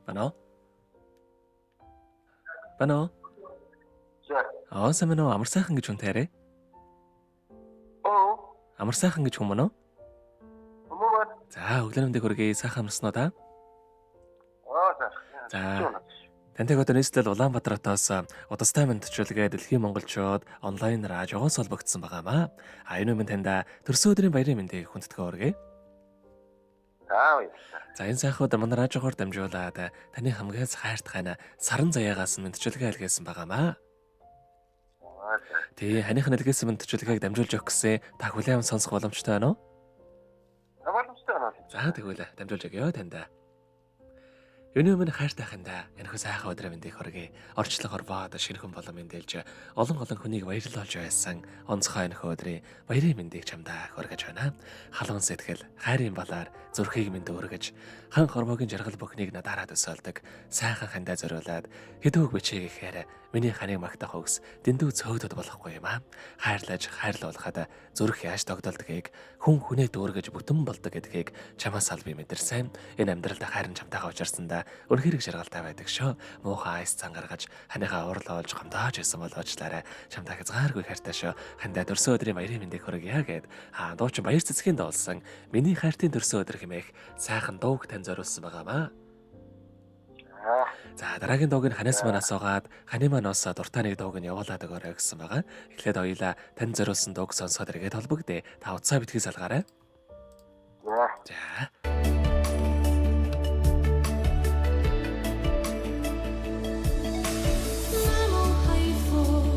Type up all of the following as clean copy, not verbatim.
Байна уу? Байна уу? За. Аа, сайн байна уу? Амар сайхан гэж хүн таарэ. Оо. Амар сайхан гэж хүн мөн үү? Хүмүүгээр. За, өглөөний мэндийг хүргэе. Сайхан амарсан уу та? Аа, за. За. Тантай одоо нийслэл Улаанбаатар хотоос удастай мэндчилгээ дэлхийн монголчууд онлайн радиогоос холбогдсон байгаамаа. А энэ өмнө таньда төрсөн өдрийн баярын мэндийг хүндэтгэн хүргэе. За, баярлалаа. За, энэ сайхан өдөр манай радиогоор дамжуулаад таны хамгаас хайрт хань саран заяагаас нь мэндчилгээ илгээсэн байгаамаа. Аа, за. Тий, ханых нь илгээсэн мэндчилгээг дамжуулж өгөх гэсэн та хүлээн аван сонсох боломжтой байна уу? Боломжтой байна. За, тэгвэл дамжуулж өгье таньда. Юуны өмнө хайртай хандаа энэхүү сайхан өдрийн мэндийг хүргэе. Орчлон хорвоод шинэхэн болон мэндэлж олон олон хүнийг баярлуулж байсан онцгой энэхүү өдрийн баярын мэндийг чамдаа хүргэж байна. Халуун сэтгэл, хайрын балаар зүрхийг минь дүүргэж, хан хорвоогийн жаргал бүхнийг надаараа төсөөлдөг сайхан хандаа зориулаад хэдэн үг бичээ гэхээр миний ханыг магтах үгс дэндүү цөөдөд болохгүй юм аа. Хайрлаж хайрлуулахад зүрх яаж тогтолдгийг хүн хүнээ дүүргэж бүтэн болдог гэдгийг чамаас ал би мэдэрсэн. Энэ амьдралд хайрын чамтайгаа учирсандаа үнэхээр их жаргалтай байдаг шүү. Муухай айс цан гаргаж ханыхаа уурлуулж гомдоож байсан бол уучлаарай. Чамтай хязгааргүй хайртай шүү. Хандаа төрсөн өдрийн баярын мэндийг хүргье гэд. Аа, дуучин баяр цэцгийн дуулсан миний хайртын төрсөн өдөр хэмээх сайхан дууг тань зориулсан байгаамаа. Аа. За, дараагийн дууг нь ханаас маань асуугаад ханы маань бас дуртай нэг дууг нь явуулаад өгөөрэй гэсэн байгаа. Эхлээд хоёулаа тань зориулсан дууг сонсоход эргээд холбогдъё. Та утсаа битгий салгаарай. За. За. Намуу хайфуу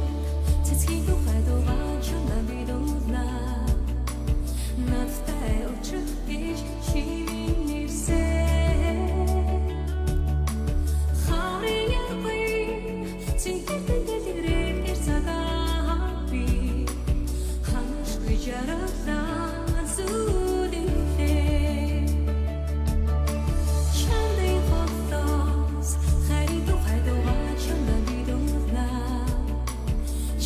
цэцгийн тухай дуугаа чамдаа бидүүлнэ. Надтай очих гэж чимээ нэрсэн. Хаврын ялгүй цэнхэртэй дэлгэрээр тэр цагаа би ханашгүй жаргалаа зүрхээ. Чамдын хотоос хайрын тухай дуугаа чамдаа бидүүлнэ.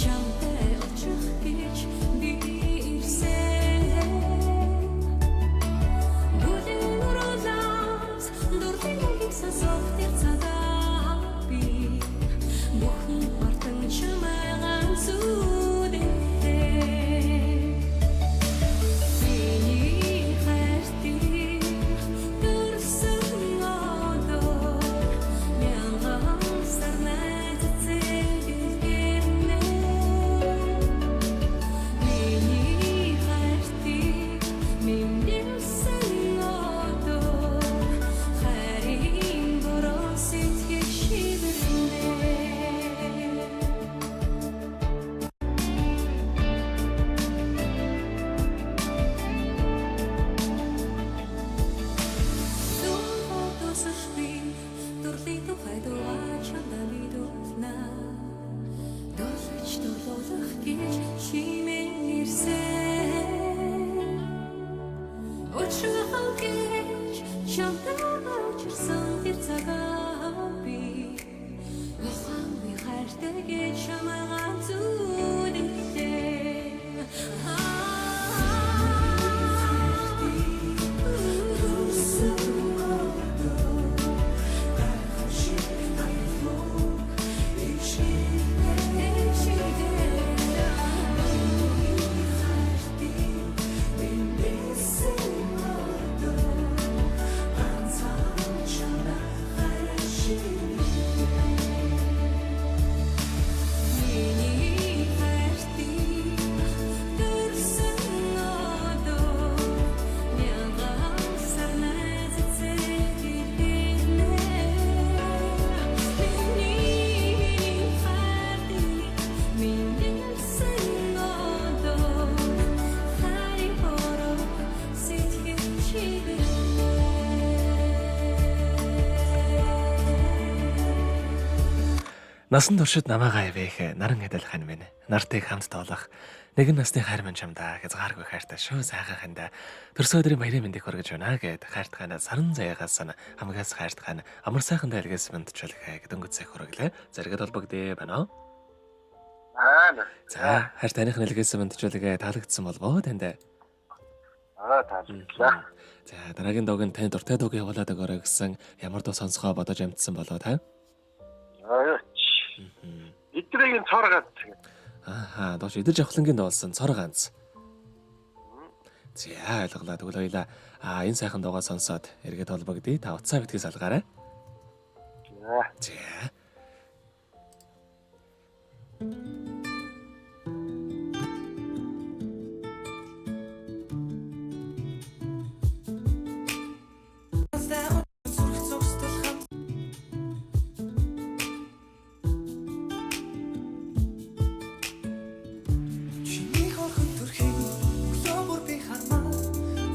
Чамтай очих гэж би ирсэн. Бүлээн уруулаас дурлын мөнгийг сонсох тэр цагаа би бүхэн мартан чамайгаа зүудэнтэй. Миний хайртын төрсөн өдөр мянган сар найзцэг гэрнэ. Миний хайртыг минь өдөр хайрын бороо сэтгэл шивэрнэ. Дүүсэж би дурлын тухай дуугаа чамдаа мэдүүлнэ. Дурлаж дурлуулах гэж чимээ нэрсэн. Өчигдөр гэж чамтай учирсан тэр цагаа би ухаангүй хайртай гэж чамайгаа зүудэлээ. Миний хайртыг төрсөн өдөр мянган сар найзцэг гэрнэ. Миний хайртыг минь өдөр хайрын бороо сэтгэл чивэрнэ. Насан туршид намаагаа ивэх наран адил хань минь. Нартыг хамт тоолох нэгэн насны хайр минь чамдаа хязгааргүй хайртай шүү сайхан хандаа. Төрсөн өдрийн баярын мэндийг хүргэж байна гэд хайрт ханаа саран заяагаас нь хамгаас хайрт хань амар сайхан дайлгээс мэндчилгээ дөнгөцөө хүргэлээ. Зэрэгэд холбогдъё байна уу? Аа. За, хайр таных нэлгээсэн мэндчилгээ таалагдсан болов уу танд? Аа таалагдсан. За дараагийн дууг нь таны дуртай дууг явуулаад өгөөрэй гэсэн ямар дуу сонсгоо бодож амтсан болоо та? Аа. Эдрийн цор ганц. Ааха, доош идэр жавхлангийн дуулсан цор ганц. За ойлголаа. Тэгвэл хоёлаа энэ сайхан дуугаа сонсоод эргээд холбогдъё. Та утсаа битгий салгаарай. За. За. Чиний хорхон төрхийг өглөө бүр би хармаа.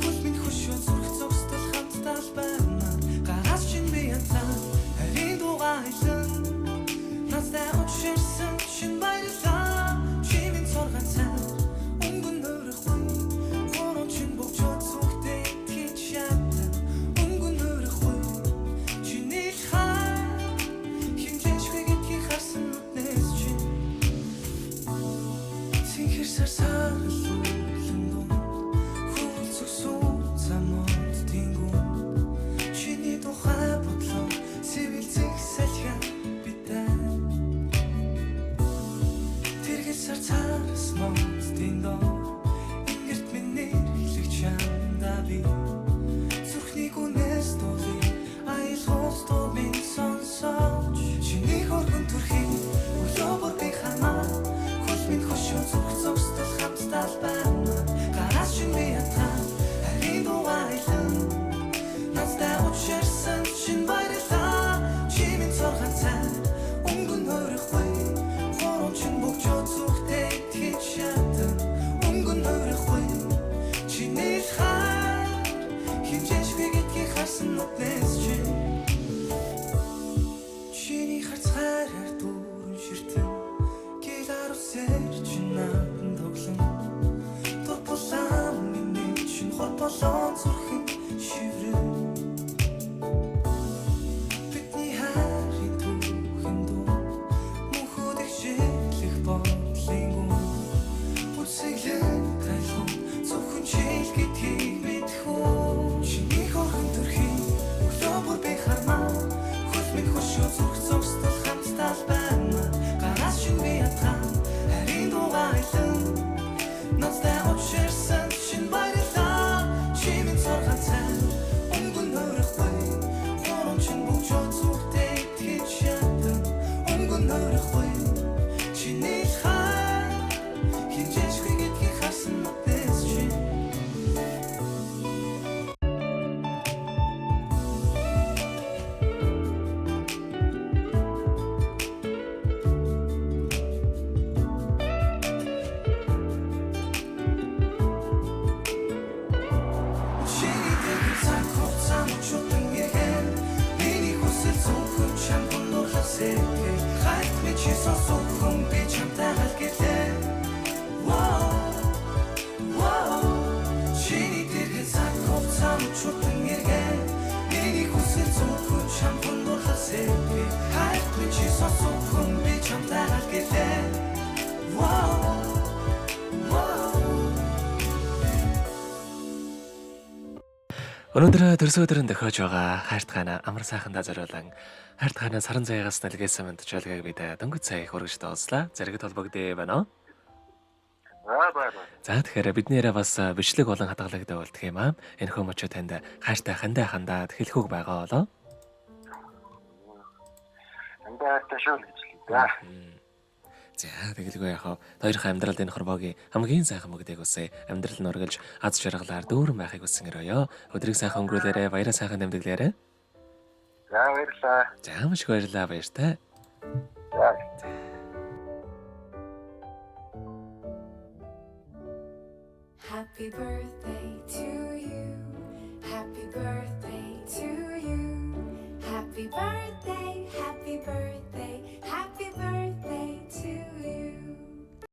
Хөл минь хөшөө зүрх зогсдол хамтдаа л байна. Гараас чинь би янзаа харийн дуугаа хэлэн. Надтай учирсан чинь баярлалаа. Чи минь цоргон цай өнгөн өрөхгүй. Хуран чинь богчоод зүгтээ итгэж чадсан. Өнгөн өрөхгүй. Чиний л хаа хинжээшгүй гэдгийг харсан нүднээс чинь Цэнхэр сар сарлуулан дунд хөл зүгсүү замууд тэнгүүнд чиний тухай бодлоо сэвэл зэгсэлхэн битэй Тэргэл сар царас модын доор ингэрт минь нэрлэх чамдаа би зүрхний гүнээс дуулыг аялгуул дуу минь сонсооч чиний хөргөн төрхийг өглөө бүр би хамаа хөл минь хөшөө зүрх зогсдол хамтдаа л байна гараас чинь би ятгаа харийн дуугаа хэлэн надтай учирсан чинь баярлалаа чи минь цоргон цай өнгөн хөрөхгүй хуран чинь богчоод зүгтээ итгэж чадан өнгөн хөрөхгүй чиний л хаар хинжээшгүй гэдгийг харсан нүднээс чинь чиний харц хайраар дүүрэн ширтэн гэл арвсээр чинь надан тоглон дур булаан миний чинь хор болон зүрхэн шиврэн бидний хайрын түүхэн дүү мөнхөд хичээлэх бодлын гүн үсгэлэн тайлхан зөвхөн чийл гэдгийг мэдхүү чиний хөрхөн төрхийг өглөө бүр би хармаа хөл минь хөшөө зүрх зогсдол хамтдаа л байна гараас чинь би ятгаа харийн дуугаа хэлэн надтай учирсан чинь баярлалаа чи минь цоргон цай өнгөн өрөхгүй хуран чинь бөгчөө зүгтээ итгэж чадан өнгөн өрөхгүй чиний л хаа хинжээшгүй гэдгийг харсан нүднээс чинь Чиний дэргэд цаг хугацаа мөчүүдэн эргэн Миний хүсэл зөвхөн чам хүндурлах сэтгэл Хайрт минь чи сонсохон би чамтай гал гэлээ Wow, wow Чиний дэргэд цаг хугацаа мөчүүдэн эргэн Миний хүсэл зөвхөн чам хүндурлах сэтгэл Хайрт минь чи сонсохон би чамтай гал гэлээ Wow, wow Өнөөдөр төрсөн өдрөн дөхөж байгаа хайрт хаана амар сайхандаа зориулан хайрт хаана саран заяагаас нэлгээсэн мэндчилгээг бид дөнгөж сая их үргэж дууслаа. Зэрэгэд холбогдъё байна уу? Аа бай бай. За тэгэхээр бидний яриа бас бичлэг болон хадгалагдав болдго юм аа. Энэ хүмүүчөө танд хайртай хандаа хандаад хэлэх үг байгаа болоо. Эндээ хайртай шүү л гэж л дээ. За тэгэлгүй яхав. Хоёрын амьдралд энэ хорвоогийн хамгийн сайхан мөгдөг үсэ. Амьдрал нь үргэлж аз жаргалаар дүүрэн байхыг хүссэн өрөөё. Өдрийг сайхан өнгөрүүлээрэ, баяраа сайхан тэмдэглээрэ. За баярлалаа. За маш их баярлалаа баяртай. За. Happy birthday